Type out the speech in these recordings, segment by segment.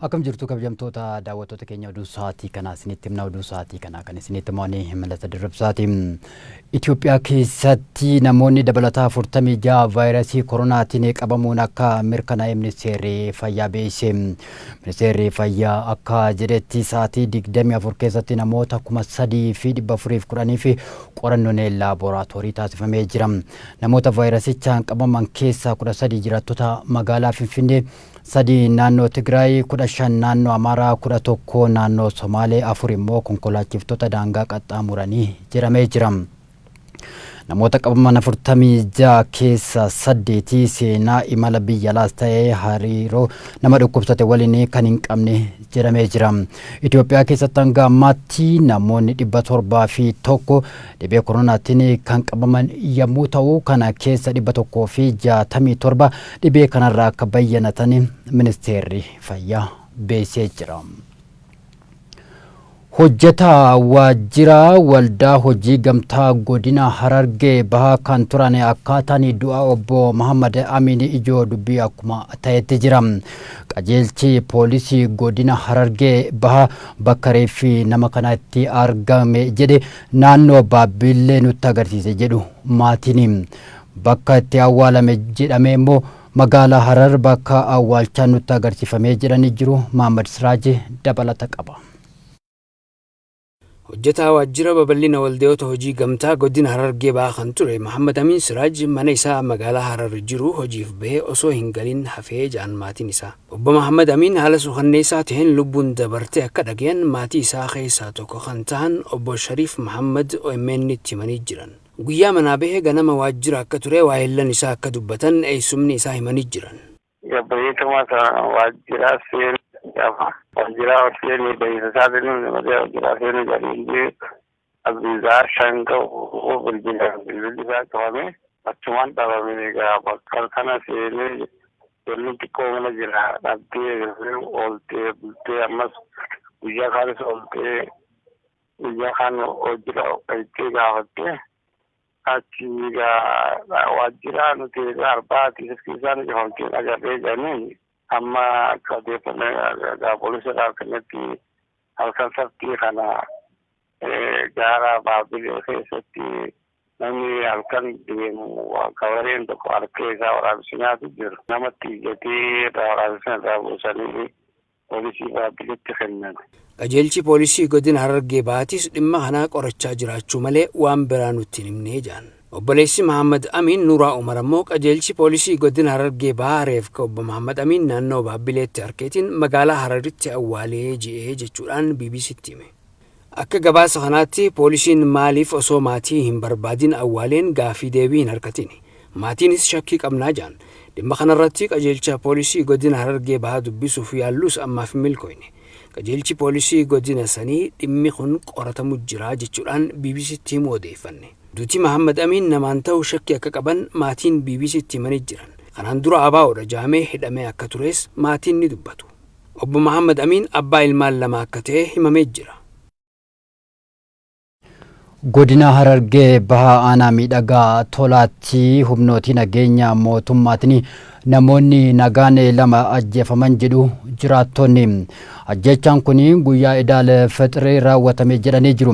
Akkam jirtu kabajamtoota daawwattoota keenya, oduu sa'aatii kanaa isinitti himna. Oduu sa'aatii kanaa kan isinitti himu Malata Dirribsaati. Itoophiyaa keessatti namoonni dabalataa 46 vaayirasii koronaatiin qabamuun akka mirkanaa'e Ministeerri Fayyaa beeksise. Ministeerri Fayyaa akka jedhetti, sa'aatii 24 keessatti namoota 3410 fi qorannoon laaboraatoorii taasifamee jira. Namoota vaayirasichaan qabaman keessaa 13 jiraattota magaalaa Finfinnee, 3 naannoo Tigraay, 15 naannoo Amaaraa, 11 naannoo Somaalee, 4 immoo konkolaachiftoota daangaa qaxxaamuranii jedhamee jira. Namoota qabaman 46 keessa 8 seenaa imala biyya alaas ta'ee hariiroo nama dhukkubsate waliin kan hin qabne jedhamee jira. Itoophiyaa keessatti hanga ammaatti namoonni 701 dhibee koronaatiin kan qabaman yommuu ta'u, kana keessa 167 dhibee kanarraa akka bayyanatan Ministeerri Fayyaa beeksisee jira. Hojjetaa waajjira waldaa hojii gamtaa godina Harargee Bahaa kan turan akkaataan du'a obbo Muhammad Amin ijoo dubbii akkuma ta'etti jira. Qajeelchi poolisii godina Harargee Bahaa bakka reeffi nama kanatti argame jedhe naannoo Baabbillee nutti agarsiise jedhu maatiin. Bakka itti awwaalame jedhame immoo magaalaa Harar bakka awwaalchaa nutti agarsiifamee jedhanii jiru. Muhammad Siraaj dabalata qaba. Hojjetaa waajjira babal'ina waldayoota hojii gamtaa godina Harargee Bahaa kan ture Muhammad Amin Siraaj mana isaa magaalaa Harar jiru hojiif bahee osoo hin galin hafee ja'an maatiin isaa. Obbo Muhammad Amin haala suukanneessaa ta'een lubbuun dabarte akka dhagayan maatii isaa keessaa tokko kan tahan obbo Shariif Muhammad OMN tti himanii jiran. Guyyaa manaa bahe ganama waajjira akka ture waahillan isaa akka dubbatan eessumni isaa himanii jiran. Gabbayeetuma waajjiraa seenuu jedhama. Waajjiraa ol seenee bahiisa isaatiin malee waajjiraa seenuu jedhanii abbiisaa 5 ga'u bilbila bilbilli isaa qabame achumaan dhabame. Egaa bakka kana seenee ijoolleen xiqqoo mana jira dhabdee ooltee bultee, ammas guyyaa kaanis ooltee guyyaa kaan hojii dhaqxee gaafattee, achi egaa waajjira nuti arbaati silkii isaan cufamtee agarree jedhanii, amma akka odeeffannoo egaa poolisii irraa argannetti halkan sabtii kana gaara Baabbilee keessatti namni halkan deemu gabareen tokko harkee isaa waraabessi nyaatu jiru. Namatti iyyatee irraa waraabessan irraa buusanii poolisii Baabbiletti kennan. Qajeelchi poolisii godina Harargee Bahaatis dhimma kanaa qorachaa jiraachuu malee waan biraa nutti hin himne jedhan. Obboleessi Mahammad Amiin Nuuraa Umar ammoo qajeelchi poolisii godina Harargee Bahaa reefka obbo Mahammad Amiin naannoo Baabbileetti harkeetiin magaalaa Hararitti awwaalee ji'ee jechuudhaan BBCtti hime. Akka gabaasa kanaatti poolisiin maaliif osoo maatii hin barbaadin awwaaleen gaafii deebii hin harkatini. Maatiinis shakkii qabnaa jedhan. Dhimma kanarratti qajeelcha poolisii godina Harargee Bahaa dubbisuuf yaallus ammaaf hin milkooyne. Qajeelchi poolisii godina sanii dhimmi kun qoratamu jira jechuudhaan BBCtti himuu odeeffanne. Duuti Mahammad Amiin namaan ta'uu shakkii akka qaban maatiin BBCtti himanii jiran. Kanaan dura ABOdha jaamee hidhamee akka tures maatiin ni dubbatu. Obbo Mahammad Amiin abbaa ilmaan lama akka ta'e himamee jira. Godina Harargee Bahaa aanaa Miidhagaa Tolaatti humnootii nageenya mootummaatiin namoonni nagaan lama ajjeefaman jedhu jiraattonni. Ajjeechaan kun guyyaa Idaal Fixrii raawwatame jedhanii jiru.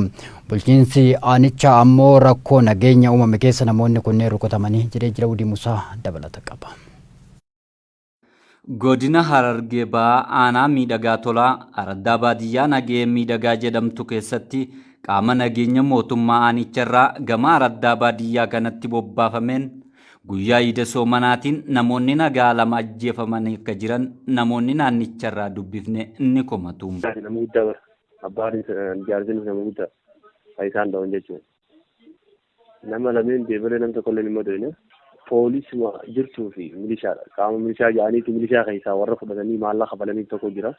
Bulchiinsi aanichaa ammoo rakkoo nageenya uumame keessa namoonni kunneen rukutamanii jedhee jira. Udii Musaa dabalata qaba. Godina Harargee Bahaa Aanaa Miidhagaa Tolaa araddaa baadiyyaa Nagahee Miidhagaa jedhamtu keessatti qaama nageenya mootummaa aanicharraa gama araddaa baadiyyaa kanatti bobbaafameen guyyaa Iida Soomanaatiin namoonni nagaa lama ajjeefamanii akka jiran namoonni naannicharraa dubbifne ni komatu. Nama guddaa bara. Abbaan jaarsinis nama guddaa. Kan isaan dha'an jechuudha. Nama lameen deebilee nam tokko illee hin madoyne. Poolisuma jirtuu fi milishaadha. Qaama milishaa jedhaniiti milishaa keessaa warra fudhatanii maallaqa kafalaniif tokko jira.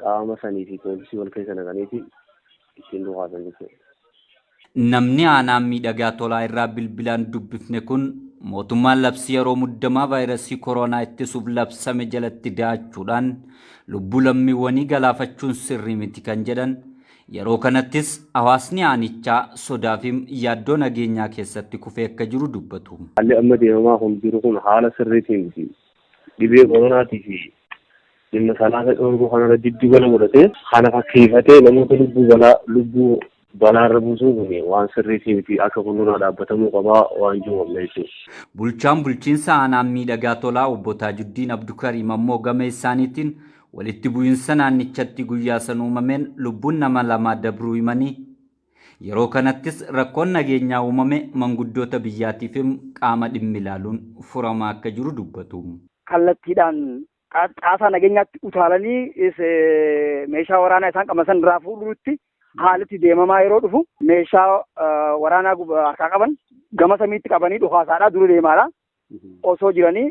Qaama sanii fi poolisii wal keessa naqaniiti ittiin dhukaasan jechuudha. Namni aanaa Miidhagaa Tolaa irraa bilbilaan dubbifne kun mootummaan labsii yeroo muddamaa vaayirasii koronaa ittisuuf labsame jalatti da'achuudhaan lubbuu lammiiwwanii galaafachuun sirrii miti kan jedhan, yeroo kanattis hawaasni aanichaa sodaa fi yaaddoo nageenyaa keessatti kufee akka jiru dubbatu. Haalli amma deemamaa kun jiru kun haala sirriitii miti. Dhibee koronaatii fi Dhimma salaata dhoorguu kanarra jiddu gala godhatee kana fakkeeffatee namoota lubbuu balaarra buusuun kun waan sirriitii miti, akka kun nurraa dhaabbatamuu qabaa waan jiru qabna jechuudha. Bulchaan bulchiinsa aanaa Miidhagaa Tolaa obbo Taajuddiin Abdukariim ammoo gama isaaniitiin walitti bu'iinsa naannichatti guyyaa san uumameen lubbuun nama 2 dabruu himanii, yeroo kanattis rakkoon nageenyaa uumame manguddoota biyyaatiif qaama dhimmi ilaaluun furamaa akka jiru dubbatu. Kallattiidhaan caasaa nageenyaatti utaalanii meeshaa waraanaa isaan qaban san irraa fuudhuutti haalitti deemamaa yeroo dhufu meeshaa waraanaa harkaa qaban gama samiitti qabanii dhukaasaadhaa dura deemaadha. Osoo jiranii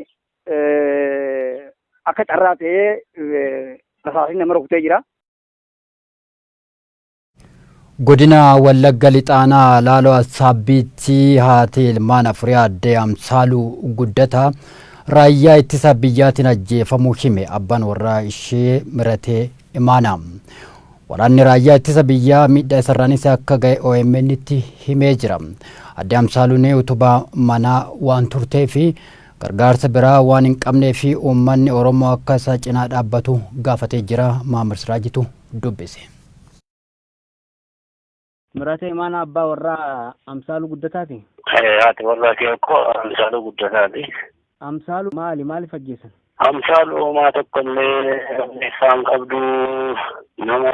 akka carraa ta'ee rasaasni nama rukutee jira. Godina Wallagga Lixaanaa Laaloo Assaabbiitti haati ilmaan afurii aadde Amsaaluu Guddataa raayyaa ittisa biyyaatiin ajjeefamuu hime abbaan warraa ishee Miratee Imaanaa. Waraanni raayyaa ittisa biyyaa miidhaa isarraanis akka ga'e OMN tti himee jira. Aadde Amsaaluun utubaa manaa waan turtee fi gargaarsa biraa waan hin qabnee fi uummanni Oromoo akka isa cinaa dhaabbatu gaafatee jira. Maamir Siraajitu dubbise. Miratee Imaanaa abbaa warraa Amsaaluu Guddataati? Haati warraa kee akkoo Amsaaluu Guddataati. Amsaaluu maaliif ajjeesan? Amsaaluu homaa tokko illee isaan qabdu, nama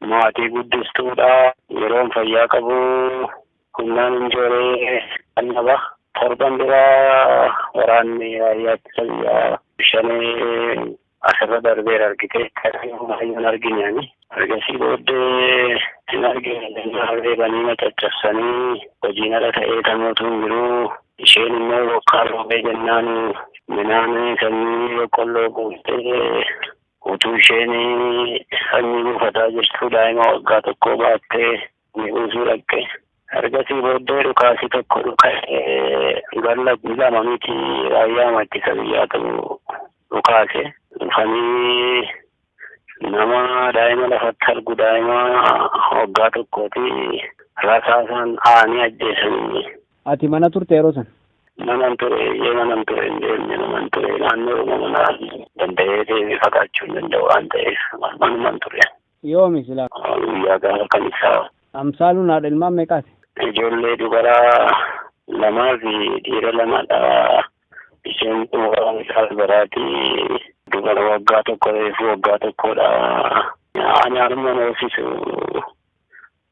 maatii guddistuudha. Yeroon fayyaa qabu humnaan injooree annaba. Torban duraa waraanni raayyaa ittisa biyyaa shanee asirra darbeera argite. Hin argine ani. Ergasii booddee hin argine, reebanii na caccabsanii hojiin ala ta'ee tamootu hin jiru. Isheen immoo bokkaan roobee jennaan midhaan sanyii boqqolloo buuftee utuu isheen sanyii buufataa jirtu daa'ima waggaa tokkoo baattee ni buusuu dhaqxe. Ergasii booddee dhukaasii tokko dhuka'ee galla lama miti raayyaa ittisa biyyaatu dhukaase. Dhufanii nama daa'ima lafatti argu daa'ima waggaa tokkooti rasaasaan aanii ajjeesanii. Ati mana turte yeroo san? Manan ture, iyyee manan ture, hin deemne, manan ture. Naannoo mana danda'ee deemee fagaachuu hin danda'u waan ta'eef manuman ture. Yoomi silaa? Guyyaa gaafa kan isaa. Amsaaluun haadha ilmaan meeqaati? Ijoollee dubaraa 2 fi dhiira 2dha. Isheen xumuraan isaa biraati. Dubara waggaa tokko reefu waggaa tokkodha. Ani harma hoosisu.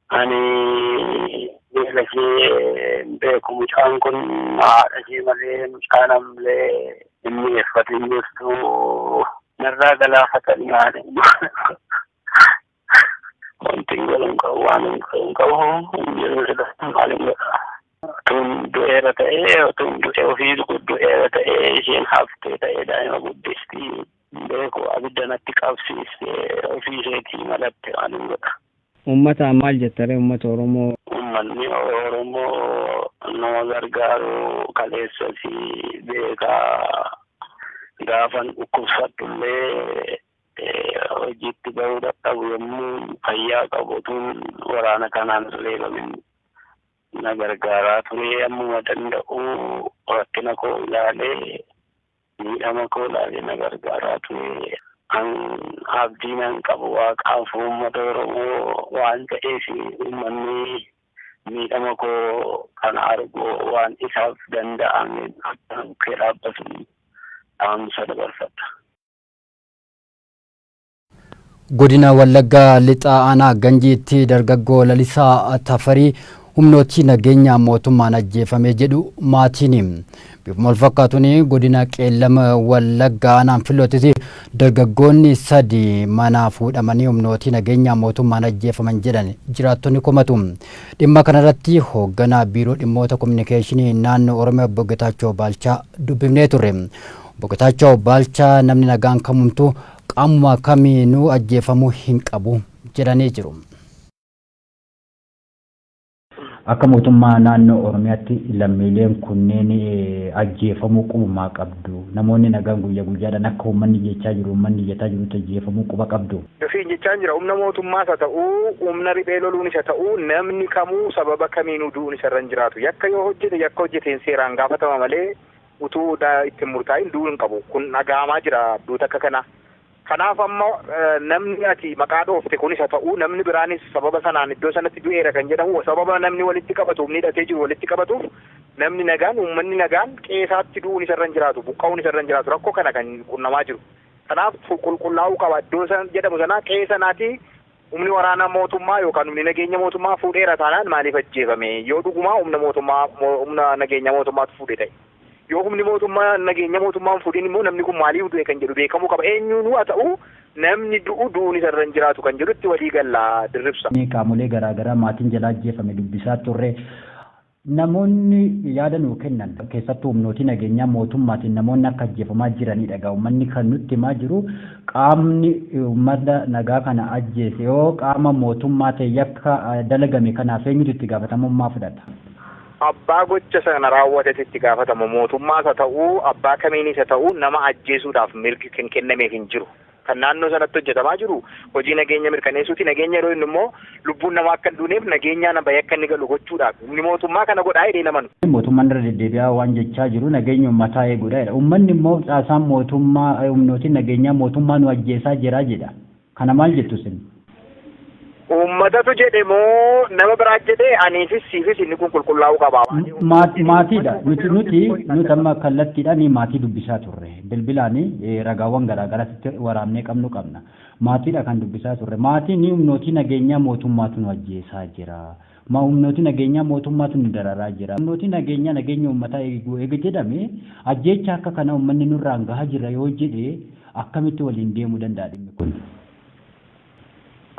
Ani beela ishee beeku, mucaan kun haadha ishee malee mucaan amlee hin mi'eeffatu hin jirtu. Narraa galaafatanii haadha. Wanti hin godhu hin qabu, waan hin godhu hin qabu, hin jiru sila maal hin godha. Utuun du'eera ta'ee, utuun du'e ofii du'eera ta'ee isheen haftee ta'ee daa'ima guddisti beeku abidda natti qabsiistee ofii isheetii malatte waan hin godha. Uummata maal jettaree uummata Oromoo? Uummanni Oromoo nama gargaaru kaleessas beekaa, gaafan dhukkubsadhullee hojiitti bahuu dadhabu yommuu fayyaa qabu utuun waraana kanaan reebamin na gargaaraa ture. Ammuma danda'u rakkina koo ilaalee miidhama koo ilaalee na gargaaraa ture. An abdii nan qabu waaqaaf uummata Oromoo waan ta'eef uummanni miidhama koo kana argu waan isaaf danda'ame akka bukkee dhaabbatu dhaamsa dabarfadha. Godina Wallaggaa Lixaa Aanaa Ganjiitti dargaggoo Lalisaa Tafarii humnootii nageenya mootummaan ajjeefame jedhu maatiin. Bifuma wal fakkaatuun godina Qeellama Wallaggaa Aanaan Filootis dargaggoonni 3 mana fuudhamanii humnootii nageenya mootummaan ajjeefaman jedhan jiraattonni komatu. Dhimma kanarratti hoogganaa biiroo dhimmoota kominikeeshinii naannoo Oromiyaa obbo Getaachoo Baalchaa dubbifnee turre. Obbo Getaachoo Baalchaa namni nagaan kamumtuu qaamuma kamiinuu ajjeefamuu hin qabu jedhanii jiru. Akka mootummaa naannoo Oromiyaatti lammiileen kunneen ajjeefamuu qubumaa qabdu. Namoonni nagaan guyyaa guyyaadhaan akka uummanni jechaa jiru, uummanni iyyataa jirutti ajjeefamuu quba qabdu. Siin jechaan jira, humna mootummaas haa ta'uu, humna riphee loluunis haa ta'uu, namni kamuu sababa kamiinuu du'uun isarra hin jiraatu. Yakka yoo hojjete yakka hojjeteen seeraan gaafatama malee utuu ittiin murtaa'in du'uu hin qabu. Kun dhaga'amaa jira duuta akka kana. Kanaaf amma namni ati maqaa dhoofte kunis haa ta'u, namni biraanis sababa sanaan iddoo sanatti du'eera kan jedhamu, sababa namni walitti qabatu, humni hidhatee jiru walitti qabatuuf, namni nagaan, uummanni nagaan qe'eesaatti du'uun isarra hin jiraatu, buqqa'uun isarra hin jiraatu. Rakkoo kana kan qunnamaa jiru. Kanaaf qulqullaa'uu qaba. Iddoo jedhamu sanaa, qe'ee sanaati humni waraanaa mootummaa yookaan humni nageenya mootummaa fuudheera taanaan maaliif ajjeefame? Yoo dhugumaa humna mootummaa, humna nageenya mootummaatu fuudhe ta'e. Yoo humni mootummaa nageenya mootummaa hin fuudhin immoo namni kun maaliif du'e kan jedhu beekamuu qaba. Eenyuunuu haa ta'u, namni du'u du'uun isarra hin jiraatu kan jedhutti walii gallaa, Dirribsa. Qaamolee garaagaraa maatiin jalaa ajjeefame dubbisaa turre. Namoonni yaada nuu kennan, keessattuu humnootii nageenyaa mootummaatiin namoonni akka ajjeefamaa jiranidha. Egaa uummanni kan nutti himaa jiru, qaamni uummata nagaa kana ajjeese yoo qaama mootummaa ta'e, yakka dalagame kanaaf eenyutu itti gaafatamummaa fudhata? Abbaa gocha sana raawwatetu itti gaafatama. Mootummaas haa ta'u, abbaa kamiinis haa ta'u, nama ajjeesuudhaaf mirgi kan kennameef hin jiru. Kan naannoo sanatti hojjetamaa jiru hojii nageenya mirkaneessuuti. Nageenya yeroo inni immoo lubbuun namaa akka hin duuneef, nageenyaan bahee akka inni galu gochuudhaaf humni mootummaa kana godhaa jedhee namanu. Mootummaan irra deddeebi'aa waan jechaa jiru nageenya uummataa eeguudha jedha. Uummanni immoo caasaan mootummaa, humnootiin nageenyaa mootummaa nu ajjeesaa jira jedha. Kana maal jettu isin? Uummatatu jedhe moo nama biraa jedhe? Aniifis siifis inni kun qulqullaa'uu qaba. Maatiidha. Nuti amma kallattiidhaan maatii dubbisaa turre. Bilbilaan ragaawwan garaagaraatti waraabnee qabnu qabna. Maatiidha kan dubbisaa turre. Maatiin humnootii nageenyaa mootummaatu nu ajjeesaa jira. Ma humnootii nageenyaa mootummaatu nu dararaa jira. Humnootii nageenyaa nageenya uummataa eeguu eega jedhame, ajjeecha akka kana uummanni nurraan gahaa jira yoo jedhe, akkamitti waliin deemuu danda'a dhimmi kun?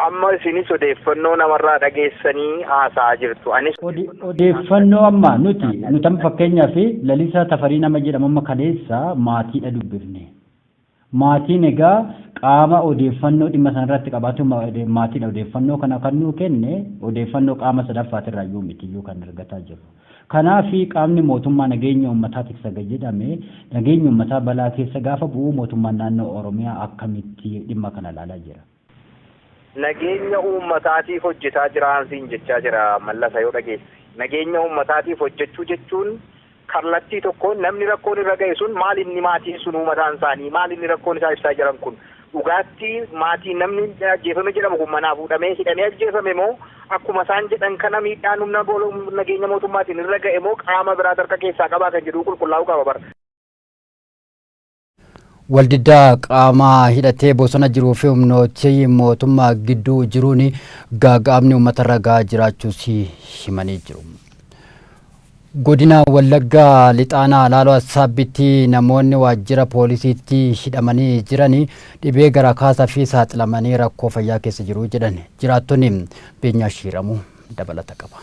Amma isinis odeeffannoo namarraa dhageessanii haasa'aa jirtu. Anis Odeeffannoo amma nuti amma fakkeenyaaf Lalisaa Tafarii nama jedhamu amma kaleessa maatiidha dubbifne. Maatiin egaa qaama odeeffannoo dhimma sanarratti qabaatu, maatiidha odeeffannoo kana kan nuu kenne. Odeeffannoo qaama sadaffaatirraa iyyuu miti iyyuu kan argataa jirru. Kanaaf qaamni mootummaa nageenya uummataa tiksa jedhame nageenya uummataa balaa keessa gaafa bu'u, mootummaan naannoo Oromiyaa akkamitti dhimma kana ilaalaa jira? Nageenya uummataatiif hojjetaa jiraan siin jechaa jira, Mallasa, yoo dhageesse. Nageenya uummataatiif hojjechuu jechuun kallattii tokkoon namni rakkoon irra ga'e sun maal inni, maatiin sun uummataan isaanii maal inni rakkoon isaa ibsaa jiran kun, dhugaatti maatiin namni ajjeefame jedhamu kun manaa fuudhamee hidhamee ajjeefame moo, akkuma isaan jedhan kana miidhaan humna nageenya mootummaatiin irra ga'e moo, qaama biraatu harka keessaa qabaa kan jedhu qulqullaa'uu qaba bara. Waldiddaa qaamaa hidhatee bosona jiruu fi humnootii mootummaa gidduu jiruun gaaga'amni uummatarra gahaa jiraachuus himanii jiru. Godina Wallaggaa Lixaanaa Laaloo Assaabbitti namoonni waajjira poolisiitti hidhamanii jiran dhibee garaa kaasaa fi saaxilamanii rakkoo fayyaa keessa jiru jedhan jiraattonni. Beenyaa Shiiramuu dabalata qaba.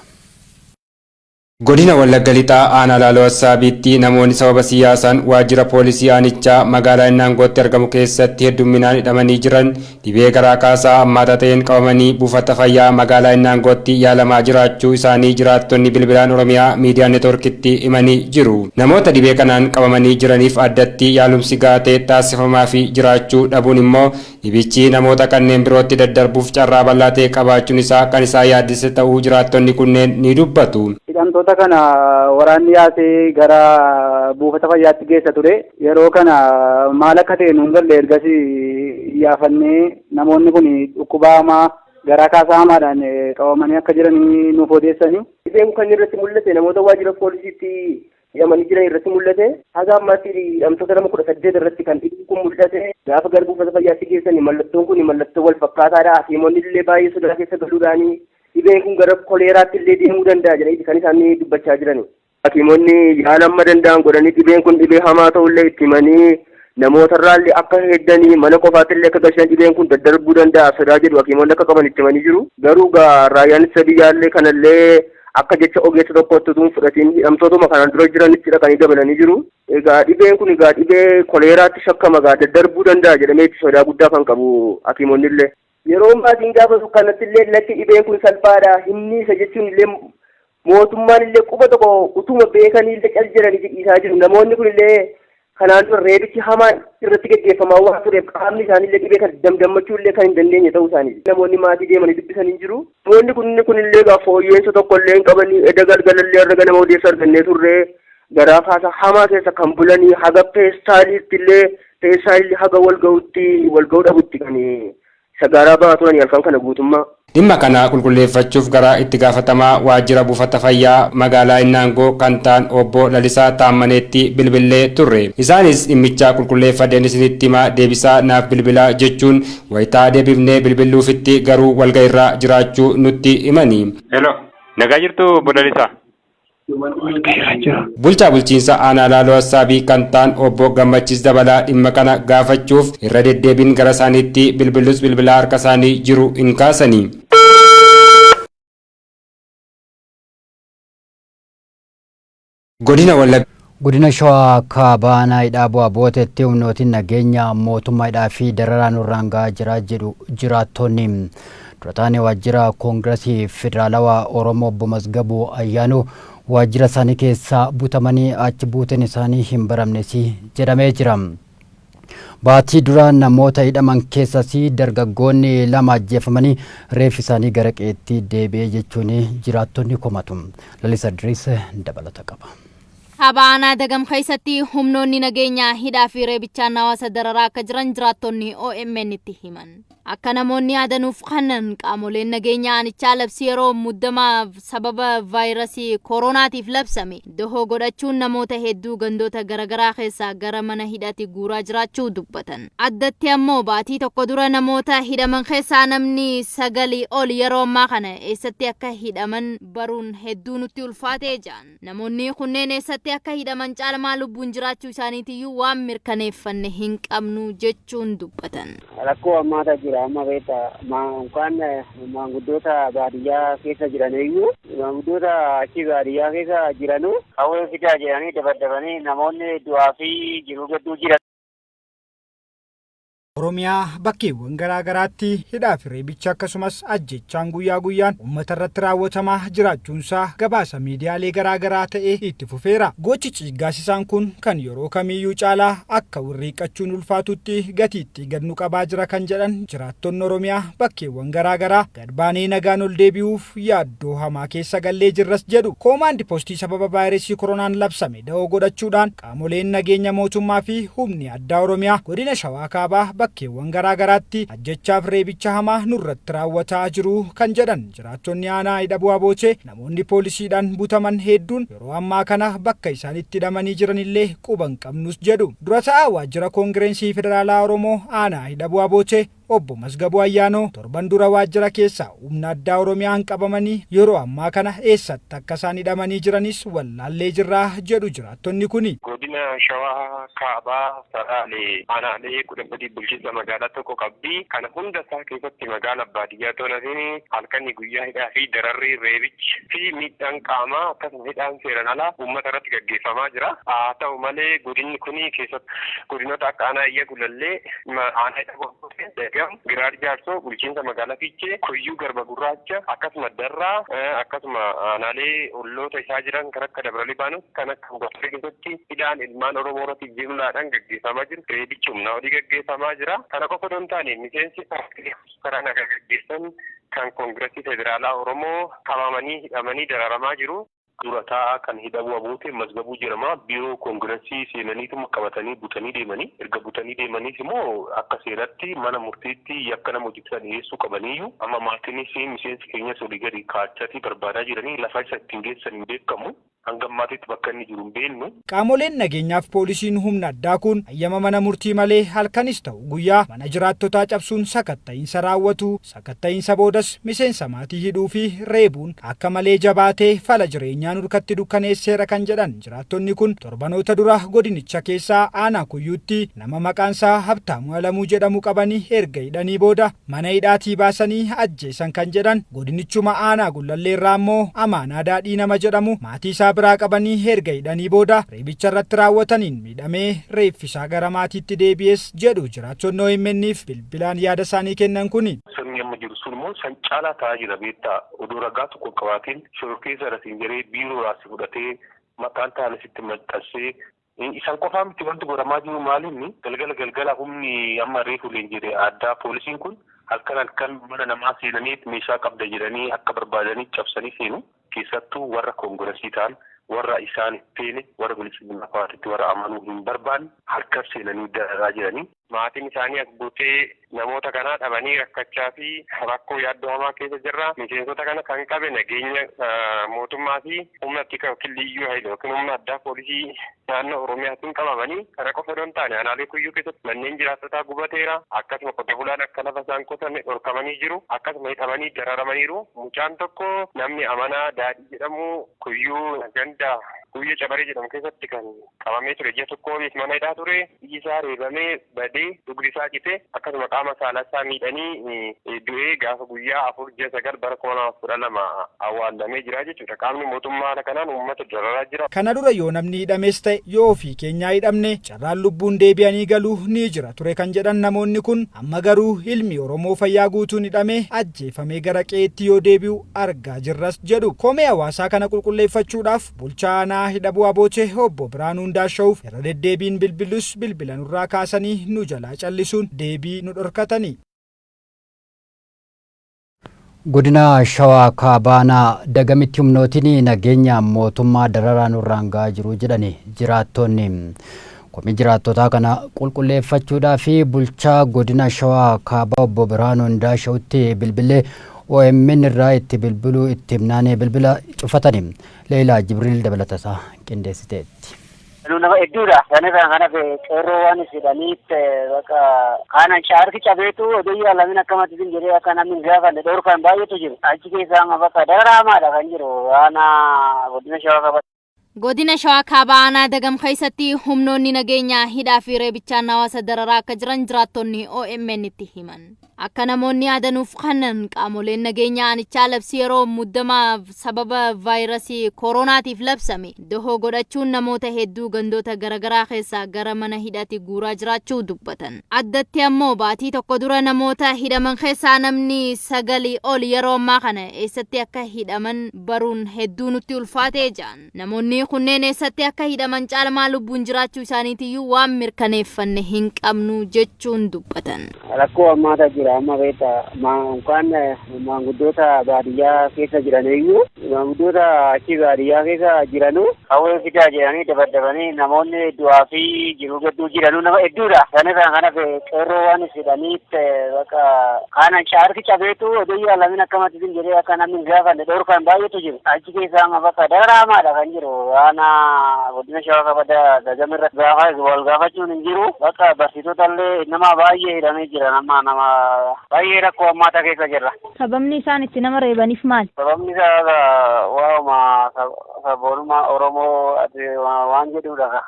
Godina Wallagga Lixaa Aanaa Laaloo Assaabiitti namoonni sababa siyaasaan waajjira poolisii aanichaa magaalaa Innaangootti argamu keessatti heddumminaan hidhamanii jiran dhibee garaa kaasaa hammaataa ta'een qabamanii buufata fayyaa magaalaa Innaangootti yaalamaa jiraachuu isaanii jiraattonni bilbilaan Oromiyaa Miidiyaa Neetworkitti himanii jiru. Namoota dhibee kanaan qabamanii jiraniif addatti yaalumsi gahaa ta'e taasifamaa fi jiraachuu dhabuun immoo dhibichi namoota kanneen birootti daddarbuuf carraa bal'aa ta'e qabaachuun isaa kan isaa yaaddise ta'uu jiraattonni kunneen ni dubbatu. Hidhamtoota kana waraanni yaasee gara buufata fayyaatti geessa ture. Yeroo kana maal akka ta'e nuun galle. Ergasii iyyaafannee namoonni kun dhukkuba hamaa garaa kaasaa hamaadhaan qabamanii akka jiranii nuuf odeessanii. Dhibeen kan irratti mul'ate namoota waajjira poolisiitti hidhamanii jiran irratti mul'ate. Haga ammaatti hidhamtoota nama 18 irratti kan dhibeen kun mul'ate. Gaafa gara buufata fayyaatti geessan mallattoon kun mallattoo wal fakkaataadha. Hakiimonni illee baay'ee sodaa keessa galuudhaani dhibeen kun gara koleeraatti illee deemuu danda'a jedhanii kan isaan dubbachaa jiran. Hakiimonni yaala amma danda'an godhanii dhibeen kun dhibee hamaa ta'ullee itti himanii, namootarraallee akka heddanii mana qofaatti illee akka galchan, dhibeen kun daddarbuu danda'a sodaa jedhu hakiimonni akka qaban itti himanii jiru. Garuu gaa raayyaan ittisa biyyaallee kanallee akka jecha ogeessa tokkotti utuu hin fudhatiin hidhamtootuma kanaan dura jiranitti dhaqanii dabalanii jiru. Egaa dhibeen kun egaa dhibee koleeraatti shakkama, egaa daddarbuu danda'a jedhamee itti sodaa guddaa kan qabu hakiimonni illee. Yeroo maatiin gaafatu kanatti illee lakki, dhibeen kun salphaadha, hinni isa jechuun illee mootummaan illee quba tokko utuma beekanii illee cal jedhanii dhiisaa jiru. Namoonni kun illee kanaan dura reebichi hamaan irratti gaggeeffamaa waan tureef qaamni isaanii illee dhibee kana damdammachuu illee kan hin dandeenye ta'uu isaaniiti. Namoonni maatii deemanii dubbisan hin jiru. Namoonni kun illee egaa fooyyeensa tokko illee hin qabanii. Eda galgalallee har'a ganama odeessa argannee turre, garaa kaasa hamaa keessa kan bulanii haga peestaaliitti illee Keessaa haga wal ga'utti wal ga'uu dhabutti kan sagaaraa ba'aa turan halkan kana guutummaa. Dhimma kana qulqulleeffachuuf gara itti gaafatamaa waajjira buufata fayyaa magaalaa Innaangoo kan ta'an obbo Lalisaa Taammaneetti bilbillee turre. Isaanis dhimmicha qulqulleeffadheen isinitti himaa, deebisaa naaf bilbilaa jechuun wayitaa deebifnee bilbiluufitti garuu walga'iirra jiraachuu nutti himani. Hello, nagaa jirtu obbo Lalisaa? Bulchaa bulchiinsa aanaa Laaloo Assaabii kan ta'an obbo Gammachiis Dabalaa dhimma kana gaafachuuf irra deddeebiin gara isaaniitti bilbilus bilbila harka isaanii jiru hin kaasani. Godina Wallagga. Godina Shawaa Kaabaa aanaa Hidhaa Bu'aa Booteetti humnootiin nageenya mootummaa hidhaa fi dararaa nurraan ga'aa jira jedhu jiraattonni. Dura taa'aan waajjira Koongirasii Federaalawaa Oromoo obbo Masgabuu Ayyaanuu waajjira isaanii keessaa butamanii achi buuteen isaanii hin baramnes jedhamee jira. Baatii dura namoota hidhaman keessas dargaggoonni 2 ajjeefamanii reeffi isaanii gara qe'eetti deebi'ee jechuun jiraattonni komatu. Lalisa Diriis dabalata qaba. Kaaba aanaa Dagam keessatti humnoonni nageenyaa hidhaa fi reebichaan hawaasa dararaa akka jiran jiraattonni OMN itti himan. Akka namoonni yaadanuuf kanan qaamoleen nageenyaa aanichaa labsii yeroo muddamaa sababa vaayirasii kooronaatiif labsame dahoo godhachuun namoota hedduu gandoota garaagaraa keessaa gara mana hidhaatti guuraa jiraachuu dubbatan. Addatti ammoo baatii tokko dura namoota hidhaman keessaa namni 9 ol yeroo ammaa kana eessatti akka hidhaman baruun hedduu nutti ulfaatee jiran. Namoonni kunneen eessatti akka hidhaman caalmaa lubbuun jiraachuu isaaniitiyyuu waan mirkaneeffanne hin qabnu jechuun dubbatan. Rakkoo ammaata jira amma beektaa yookaan maanguddoota baadiyyaa keessa jiran iyyuu maanguddoota achi baadiyyaa keessa jiranuu qawwee fidaa jedhanii dabaddabanii namoonni du'aa fi jiruu gidduu jiran. Oromiyaa bakkeewwan garaa garaatti hidhaa fi reebicha akkasumas ajjechaan guyyaa guyyaan uummata irratti raawwatamaa jiraachuunsaa gabaasa miidiyaalee garaa garaa ta'ee itti fufeera. Gochi ciiggaasisaan kun kan yeroo kamiyyuu caalaa akka wirriiqqachuun ulfaatutti gatiitti gad nu qabaa jira kan jedhan jiraattonni Oromiyaa bakkeewwan garaa garaa gad baanee nagaan ol deebi'uuf yaaddoo hamaa keessa gallee jirras jedhu. Koomaandi poostii sababa vaayirasii koronaan labsame da'oo godhachuudhaan qaamoleen nageenya mootummaa fi humni addaa Oromiyaa godina Shawaa Kaabaa bakkeewwan garaa garaatti ajjechaaf reebicha hamaa nurratti raawwataa jiru kan jedhan jiraattonni aanaa Hidha Bu'aa Boochee namoonni poolisiidhaan butaman hedduun yeroo ammaa kana bakka isaan itti hidhamanii jiranillee quba hin qabnus jedhu. Dura ta'aa waajjira Koongireensii Federaalaa Oromoo aanaa Hidha Bu'aa Boochee obbo Masgabuu Ayyaanoo torban dura waajjira keessaa humna addaa Oromiyaan qabamanii yeroo ammaa kana eessatti akka isaan hidhamanii jiranis wallaallee jirraa jedhu jiraattonni kuni. Godina Shawaa Kaabaa Salaalee aanaalee 13 bulchiinsa magaalaa tokko qabdi. Kana hunda isaa keessatti magaala baadiyyaa tola fi halkanii guyyaa hidhaa fi dararri, reebichi fi miidhaan qaamaa akkasuma hidhaan seeraan alaa uummata irratti gaggeeffamaa jira. Haa ta'u malee godinni kuni keessatti godinoota akka aanaa Iyya Gulallee, aanaa Hidha Bobboote, Dagam, Giraar Jaarsoo, bulchiinsa magaalaa Fiichee, Kuyyuu Garba Gurraacha, akkasuma Darraa, akkasuma aanaalee olloota isaa jiran kan akka Dabra Libaanos, kan akka Hugataa keessatti hidhaan ilmaan Oromoo irratti jimlaadhaan gaggeeffamaa jiru. Reebichi humnaa olii gaggeeffamaa jira. Kana qofa osoo hin taane miseensi paartii karaa nagaa gaggeessan kan Koongiresii Federaalaa Oromoo qabamanii hidhamanii dararamaa jiru. Dura taa'aa kan Hidha Bu'aa Bootee Masgabuu jedhama. Biiroo koongiresii seenaniituma qabatanii butanii deemanii, erga butanii deemaniis immoo akka seeratti mana murtiitti yakka nama hojjetan dhiyeessuu qabaniyyuu, amma maatiinis miseensi keenyas olii gadi kaachaatii barbaadaa jiranii, lafa isa ittiin geessan hin beekamu. Hanga ammaatitti bakka inni jiru hin beeknu. Qaamoleen nageenyaaf poolisiin humna addaa kun hayyama mana murtii malee halkanis ta'u guyyaa mana jiraattotaa cabsuun sakatta'iinsa raawwatu. Sakatta'iinsa boodas miseensa maatii hidhuu fi reebuun akka malee jabaatee fala jireenyaa nurkatti dukkaneesseera kan jedhan jiraattonni kun, torbanoota dura godinicha keessaa aanaa Kuyyuutti nama maqaansaa Habtaamuu Alamuu jedhamu qabanii erga hidhanii booda mana hidhaatii baasanii ajjeesan kan jedhan, godinichuma aanaa Gullalleerraa immoo Amaanaa Daadhii nama jedhamu maatii isaa biraa qabanii erga hidhanii booda reebicha irratti raawwataniin miidhamee reeffisaa gara maatiitti deebi'es jedhu jiraattonni OMN'if bilbilaan yaada isaanii kennan kuni. Sirni amma jiru sun immoo san caalaa ta'aa jira beektaa, odoo ragaa tokko hin qabaatiin shororkeessa irratti jedhee biiroo si fudhatee maqaan taane sitti maxxansee. Isaan qofaa miti, wanti godhamaa jiru maalinni galgala galgala humni amma reefu jedhe addaa poolisiin kun halkan halkan mana namaa seenanii meeshaa qabda jedhanii akka barbaadanii cabsanii seenu, keessattuu warra koongiresii ta'an. Warra isaan hin feene, warra Biltsiginnaa Paartiitti warra amanuu hin barbaanne halkan seenanii dararaa jiranii. Maatiin isaanii as buutee namoota kanaa dhabanii rakkachaa fi rakkoo yaaddoo hamaa keessa jirra. Miseensota kana kan qabe nageenya mootummaa fi humna tika yookiin liyyuu hayil yookiin humna addaa poolisii naannoo Oromiyaatiin qabamanii kana qofa odoo hin taane aanaalee Kuyyuu keessatti manneen jiraattotaa gubateera. Akkasuma qote bulaan akka lafa isaan qotanne dhorkamanii jiru. Akkasuma hidhamanii dararamaniiru. Mucaan tokko namni Amanaa Daadhii jedhamu Kuyyuu ganda Guyyoo Cabaree jedhamu keessatti kan qabamee ture ji'a tokko oliif mana hidhaa ture. Iji isaa reebamee badee dugdi isaa cite akkasuma qaama saalaa isaa miidhanii du'ee gaafa guyyaa 4 ji'a 9 bara 2012 awwaallamee jira jechuudha. Qaamni mootummaa haala kanaan uummata dararaa jira. Kana dura yoo namni hidhames ta'e yoo ofii keenyaa hidhamne carraan lubbuun deebi'anii galuu ni jira ture kan jedhan namoonni kun amma garuu ilmi Oromoo fayyaa guutuun hidhamee ajjeefamee gara qe'eetti yoo deebi'u argaa jirras jedhu. Komee hawaasaa kana qulqulleeffachuudhaaf bulchaa aanaa Hidhabuu Abootee Obbo Biraanuu Indaashawuuf irra deddeebiin bilbillus bilbila nurraa kaasanii nu jalaa callisuun deebii nu dhorkatani. Godina Shawaa Kaabaa Aanaa Dagamitti humnootiin nageenya mootummaa dararaa nurraan ga'aa jiru jedhani jiraattoonni. Komii jiraattotaa kana qulqulleeffachuudhaa fi bulchaa godina Shawaa Kaabaa Obbo Birhaanuu Indaashawutti bilbilee OMN irraa itti bilbiluu itti himnaan bilbila cufatani. Leeyilaa Jibriil dabalatasaa qindeessiteetti. Nu nama hedduudha. Sanirraan kan hafe qeerroo waan jedhaniif bakka kaan harki cabeetu odoo yaalamin akkamatti isin jedhee akka namni hin gaafanne dhorkan baay'eetu jiru. Achi keessaa amma bakka dararaa hamaadha kan jiru aanaa godina Shawaa Kaabaa. Godina Shawaa Kaabaa Aanaa Dagam keessatti humnoonni nageenyaa hidhaa fi reebichaan hawaasa dararaa akka jiran jiraattonni OMN itti himan. Akka namoonni yaada nuuf kennan qaamoleen nageenyaa aanichaa labsii yeroo muddamaa sababa vaayirasii kooronaatiif labsame dahoo godhachuun namoota hedduu gandoota garagaraa keessaa gara mana hidhaatti guuraa jiraachuu dubbatan. Addatti ammoo baatii tokko dura namoota hidhaman keessaa namni sagalii ol yeroo ammaa kana eessatti akka hidhaman baruun hedduu nutti ulfaate jedhan. Namoonni kunneen eessatti akka hidhaman caalmaa lubbuun jiraachuu isaaniitiyyuu waan mirkaneeffanne hin qabnu jechuun dubbatan. Rakkoo hammaata jira amma beekta unkaan maanguddoota baadiyyaa keessa jiran iyyuu maanguddoota achi baadiyyaa keessa jiranu qawwee fidaa jedhanii dabaddabanii namoonni du'aa fi jiruu gidduu jiranu nama hedduudha. Sanirraan kan hafe qeerroo waan jedhaniif bakka kaan harki cabeetu odoo yaalamin akkamatti isin jedhee akka namni hin gaafanne dhorkan baay'eetu jiru. Achi keessaa amma bakka dararaa hamaadha kan jiru. Aanaa godina Shawaa Kaabaa Dagam irra gaafa wal gaafachuun hin jiru. Bakka barsiisota illee nama baay'ee hidhamee jira. Nama nama baay'ee rakkoo hammaataa keessa jirra. Sababni isaan itti nama reebaniif maali? Sababni isaa waa'uma sabboonummaa Oromoo waan jedhudha.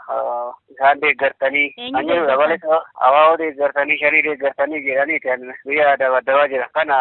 Isaan deeggartanii Eenyu kan jedhudha malee deeggartan? abaaboo deeggartanii shanii deeggartanii jedhanii kan biyya dabaddabaa jira. Kana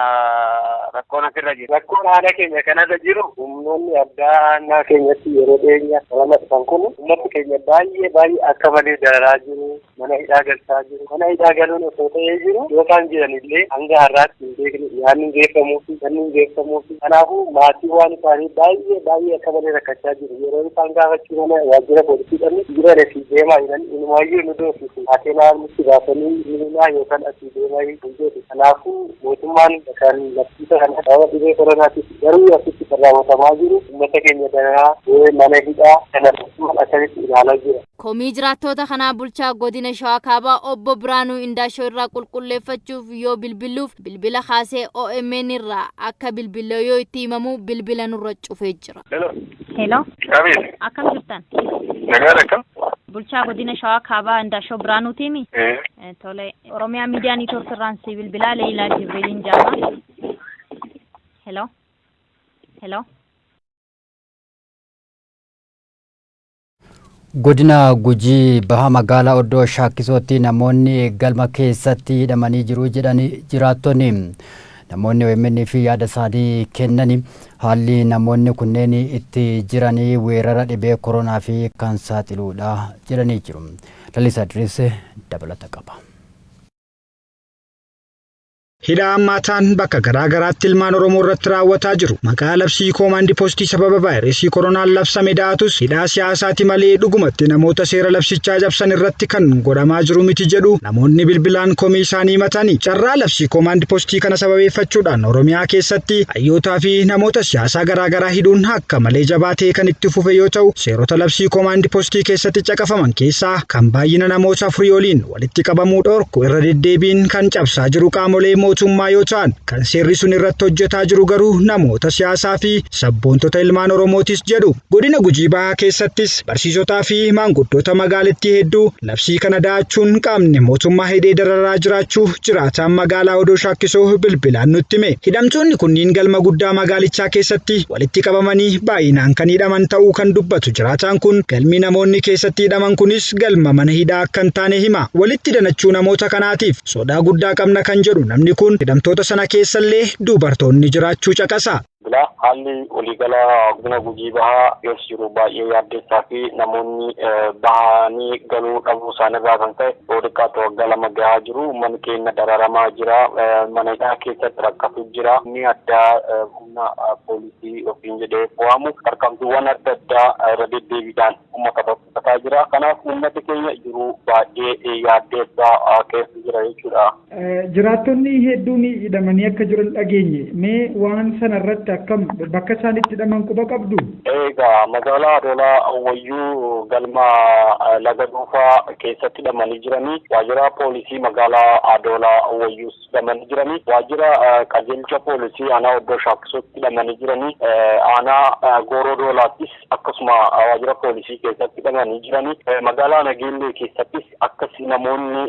rakkoon asirra jira. Rakkoon haala keenya kanarra jiru humnoonni addaa aanaa keenyatti yeroo dhiyeenya lama dhufan kun uummata keenya baay'ee baay'ee akka malee dararaa jiru. Mana hidhaa galchaa jiru. Mana hidhaa galuun osoo ta'ee jiru yookaan jiran illee hanga har'aatti hin beekne nyaanni hin geeffamuufi manni hin geeffamuufi. Kanaafuu maatii waan isaanii baay'ee baay'ee akka malee rakkachaa jiru. Yeroo isaan gaafachuu mana waajjira poolisii dhabne jiran asii deemaa jiran inumaayyuu nu doorsisu. Haateelaa nutti baasanii ni yookaan asii deemaa hin jedhu. Kanaafuu mootummaan kan labsiisa kana sababa dhibee koronaatiif garuu asitti kan raawwatamaa jiru uummata keenya dararaa mana hidhaa kana mootummaan akkamitti ilaalaa jira. Komii jiraattoota kanaa bulchaa godina Shawaa Kaabaa Obbo Biraanuu Indaashoo irraa qulqulleeffachuuf yoo bilbilluuf bilbila kaasee OMN irraa akka bilbille yoo itti himamu bilbila nurra cufee jira. Hello. Hello. Abeet. Akkam jirtan? Nagaadha akkam? Bulchaa godina Shawaa Kaabaa Indaashoo Biraanuutiimi? Ee. Tole. Oromiyaa Miidiyaa Niitwoork irraan si bilbilaa Leeyilaa Jibriiliin jaama. Hello. Hello. Godina Gujii Baha magaalaa Oddoo Shaakkisootti namoonni galma keessatti hidhamanii jiru jedhani jiraattonni. Namoonni OMN fi yaada isaanii kennani haalli namoonni kunneen itti jiranii weerara dhibee koronaa fi kan saaxiluudha jedhanii jiru. Lalisaa Diriis dabalata qaba. Hidhaa hammaataan bakka garaa garaatti ilmaan Oromoo irratti raawwataa jiru. Maqaa labsii koomaandi poostii sababa vaayirasii koronaan labsame da'atus hidhaa siyaasaati malee dhugumatti namoota seera labsichaa cabsan irratti kan godhamaa jiru miti jedhu namoonni bilbilaan komii isaanii himatani. Carraa labsii koomaandi poostii kana sababeeffachuudhaan Oromiyaa keessatti hayyootaa fi namoota siyaasaa garaa garaa hidhuun akka malee jabaatee kan itti fufe yoo ta'u, seerota labsii koomaandi poostii keessatti caqafaman keessaa kan baay'ina namoota afurii oliin walitti qabamuu dhorku irra deddeebiin kan cabsaa jiru qaamolee mootummaa yoo ta'an, kan seerri sun irratti hojjetaa jiru garuu namoota siyaasaa fi sabboontota ilmaan Oromootis jedhu. Godina Gujii Bahaa keessattis barsiisotaa fi maanguddoota magaalittii hedduu labsii kana da'achuun qaamni mootummaa hidhee dararaa jiraachuu jiraataan magaalaa Odoo Shaakkisoo bilbilaan nutti hime. Hidhamtoonni kunniin galma guddaa magaalichaa keessatti walitti qabamanii baay'inaan kan hidhaman ta'uu kan dubbatu jiraataan kun, galmi namoonni keessatti hidhaman kunis galma mana hidhaa akka hin taane hima. Walitti danachuu namoota kanaatiif sodaa guddaa qabna kan jedhu namni kun, hidhamtoota sana keessallee dubartoonni jiraachuu caqasa. Bilaa haalli waliigala godina Gujii Bahaa keessa jiru baay'ee yaaddessaa fi namoonni bahanii galuu dhabuu isaanirraa kan ka'e yoo xiqqaate waggaa 2 gahaa jiru. Uummanni keenya dararamaa jira. Mana hidhaa keessatti rakkatu jira. Humni addaa humna poolisii ofiin jedhee waamu tarkaanfiiwwan adda addaa irra deddeebiidhaan uummata irratti fudhataa jira. Kanaaf uummati keenya jiru baay'ee yaaddeessaa keessa jira jechuudha. Jiraattonni hedduun hidhamanii akka jiran dhageenye. Mee waan sana irratti akkam bakka isaan itti hidhaman quba qabdu? Egaa magaalaa Adoolaa Wayyuu galma laga dhuunfaa keessatti hidhamanii jiranii, waajjira poolisii magaalaa Adoolaa Wayyuus hidhamanii jiranii, waajjira qajeelcha poolisii aanaa Oddoo Shaakkisootti hidhamanii jiranii, aanaa Gooroo Doolaattis akkasuma waajjira poolisii keessatti hidhamanii jiranii, magaalaa Nageellee keessattis akkas namoonni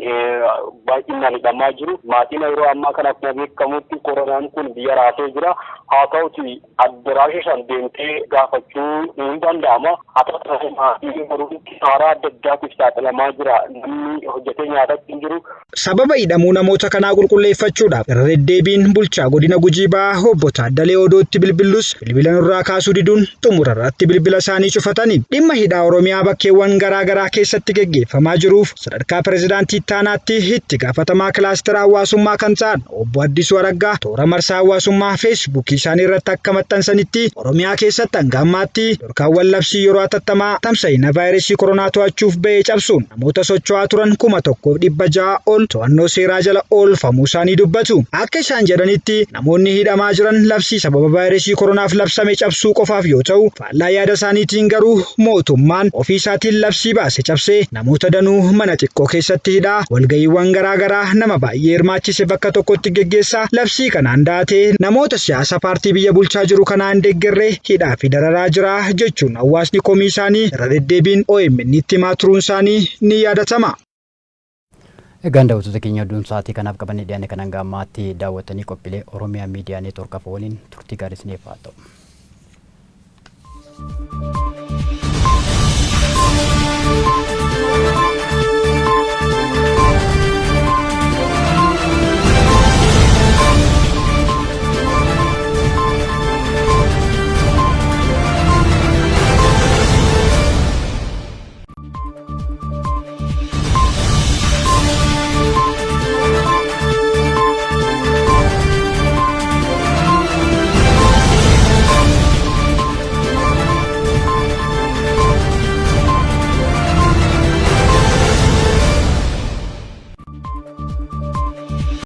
baay'inaan hidhamaa jiru. Maatiin yeroo ammaa kana akkuma beekamutti koronaan kun biyya raasee jira. Haa ta'uti addaraasha san deemtee gaafachuu hin danda'ama. Haa ta'u maatiin garuu kisaaraa adda addaatiif saaxilamaa jira. Namni hojjetee nyaatatti hin jiru. Sababa hidhamuu namoota kanaa qulqulleeffachuudhaaf irra deddeebiin bulchaa godina Gujii Bahaa obbo Taaddalee Odootti bilbillus bilbila nurraa kaasuu diduun xumura irratti bilbila isaanii cufatani. Dhimma hidhaa Oromiyaa bakkeewwan garaa garaa keessatti geggeeffamaa jiruuf sadarkaa pirezidaantii ittaanaatti itti gaafatamaa kilaastera hawaasummaa kan ta'an obbo Addisuu Araggaa toora marsaa hawaasummaa Feesbuukii isaanii irratti akka maxxansanitti Oromiyaa keessatti hanga ammaatti dhorkaawwan labsii yeroo hatattamaa tamsa'ina vaayirasii koronaa to'achuuf ba'e cabsuun namoota socho'aa turan 1,600 ol to'annoo seeraa jala oolfamuu isaanii dubbatu. Akka isaan jedhanitti namoonni hidhamaa jiran labsii sababa vaayirasii koronaaf labsame cabsuu qofaaf yoo ta'u, faallaa yaada isaaniitiin garuu mootummaan ofii isaatiin labsii baase cabsee namoota danuu mana xiqqoo keessatti hidhaa, walga'iiwwan garaa garaa nama baay'ee hirmaachise bakka tokkotti geggeessaa, labsii kanaan da'atee namoota siyaasa paartii biyya bulchaa jiru kanaa hin deeggarre hidhaa fi dararaa jira jechuun hawaasni komii isaanii irra deddeebiin OMN tti himaa turuun isaanii ni yaadatama. Egaan daawwattoota keenya oduun sa'aatii kanaaf qabannee dhiyaanne kan hanga ammaatti daawwattanii qophiilee Oromiyaa Miidiyaa Neetwoork waliin turtii gaarii isiniif haa ta'u.